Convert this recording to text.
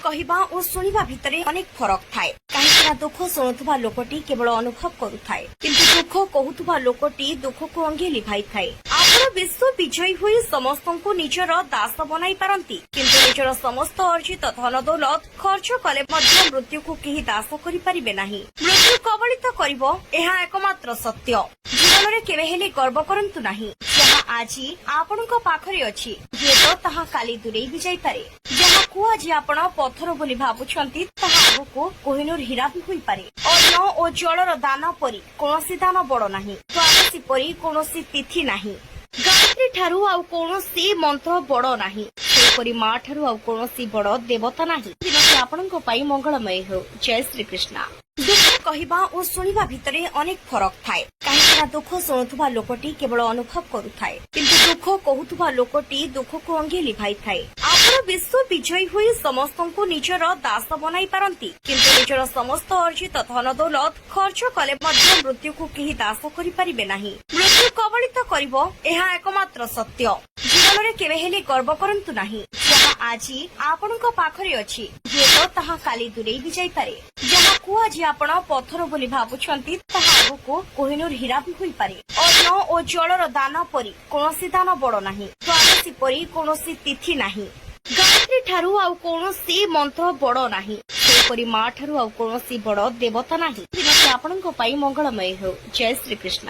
କହିବା ଓ ଶୁଣିବା ଭିତରେ ଅନେକ ଫରକ ଥାଏ, କାହିଁକି ନା ଦୁଃଖ ଶୁଣୁଥିବା ଲୋକଟି କେବଳ ଅନୁଭବ କରୁଥାଏ, କିନ୍ତୁ ଦୁଃଖ କହୁଥିବା ଲୋକଟି ଦୁଃଖକୁ ଅଙ୍ଗେ ଲିଭାଇଥାଏ। ଆପଣ ବିଶ୍ୱ ବିଜୟୀ ହୋଇ ସମସ୍ତଙ୍କୁ ନିଜର ଦାସ ବନାଇ ପାରନ୍ତି, କିନ୍ତୁ ନିଜର ସମସ୍ତ ଅର୍ଜିତ ଧନ ଦୌଲତ ଖର୍ଚ୍ଚ କଲେ ମଧ୍ୟ ମୃତ୍ୟୁକୁ କେହି ଦାସ କରିପାରିବେ ନାହିଁ। ମୃତ୍ୟୁ କବଳିତ କରିବ, ଏହା ଏକମାତ୍ର ସତ୍ୟ। ଜୀବନରେ କେବେ ହେଲେ ଗର୍ବ କରନ୍ତୁ ନାହିଁ। ଯାହା ଆଜି ଆପଣଙ୍କ ପାଖରେ ଅଛି, ହୁଏତ ତାହା କାଲି ଦୂରେଇ ବି ଯାଇପାରେ। ଯାହାକୁ ଆଜି ଆପଣ ପଥର ବୋଲି ଭାବୁଛନ୍ତି, ତାହା ଆଗକୁ କୋହିନୂର ହୀରା ବି ହୋଇପାରେ। ଅନ୍ନ ଓ ଜଳର ଦାନ ପରି କୌଣସି ଦାନ ବଡ ନାହିଁ। ଦ୍ୱାଦଶୀ ପରି କୌଣସି ତିଥି ନାହିଁ। ଗାୟତ୍ରୀ ଠାରୁ ଆଉ କୌଣସି ମନ୍ତ୍ର ବଡ ନାହିଁ। ସେହିପରି ମା ଠାରୁ ଆଉ କୌଣସି ବଡ ଦେବତା ନାହିଁ। ଦିନଟି ଆପଣଙ୍କ ପାଇଁ ମଙ୍ଗଳମୟ ହେଉ। ଜୟ ଶ୍ରୀକୃଷ୍ଣ। ଦୁଃଖ କହିବା ଓ ଶୁଣିବା ଭିତରେ ଅନେକ ଫରକ ଥାଏ, କାହିଁକି ନା ଦୁଃଖ ଶୁଣୁଥିବା ଲୋକଟି କେବଳ ଅନୁଭବ କରୁଥାଏ, କିନ୍ତୁ ଦୁଃଖ କହୁଥିବା ଲୋକଟି ଦୁଃଖକୁ ଅଙ୍ଗେ ଲିଭାଇଥାଏ। ଆପଣ ବିଶ୍ୱ ବିଜୟୀ ହୋଇ ସମସ୍ତଙ୍କୁ ନିଜର ଦାସ ବନାଇ ପାରନ୍ତି, କିନ୍ତୁ ନିଜର ସମସ୍ତ ଅର୍ଜିତ ଧନ ଦୌଲତ ଖର୍ଚ୍ଚ କଲେ ମଧ୍ୟ ମୃତ୍ୟୁକୁ କେହି ଦାସ କରିପାରିବେ ନାହିଁ। ମୃତ୍ୟୁ କବଳିତ କରିବ, ଏହା ଏକମାତ୍ର ସତ୍ୟ। ଜୀବନରେ କେବେ ହେଲେ ଗର୍ବ କରନ୍ତୁ ନାହିଁ। ଯାହା ଆଜି ଆପଣଙ୍କ ପାଖରେ ଅଛି, ହୁଏତ ତାହା କାଲି ଦୂରେଇ ବି ଯାଇପାରେ। ଯାହାକୁ ଆଜି ଆପଣ ପଥର ବୋଲି ଭାବୁଛନ୍ତି, ତାହା ଆଗକୁ କୋହିନୂର ହୀରା ବି ହୋଇପାରେ। ଅନ୍ନ ଓ ଜଳର ଦାନ ପରି କୌଣସି ଦାନ ବଡ ନାହିଁ। ଦ୍ୱାଦଶୀ ପରି କୌଣସି ତିଥି ନାହିଁ। ଗାୟତ୍ରୀ ଠାରୁ ଆଉ କୌଣସି ମନ୍ତ୍ର ବଡ ନାହିଁ। ସେହିପରି ମା ଠାରୁ ଆଉ କୌଣସି ବଡ ଦେବତା ନାହିଁ। ଦିନଟି ଆପଣଙ୍କ ପାଇଁ ମଙ୍ଗଳମୟ ହେଉ। ଜୟ ଶ୍ରୀକୃଷ୍ଣ।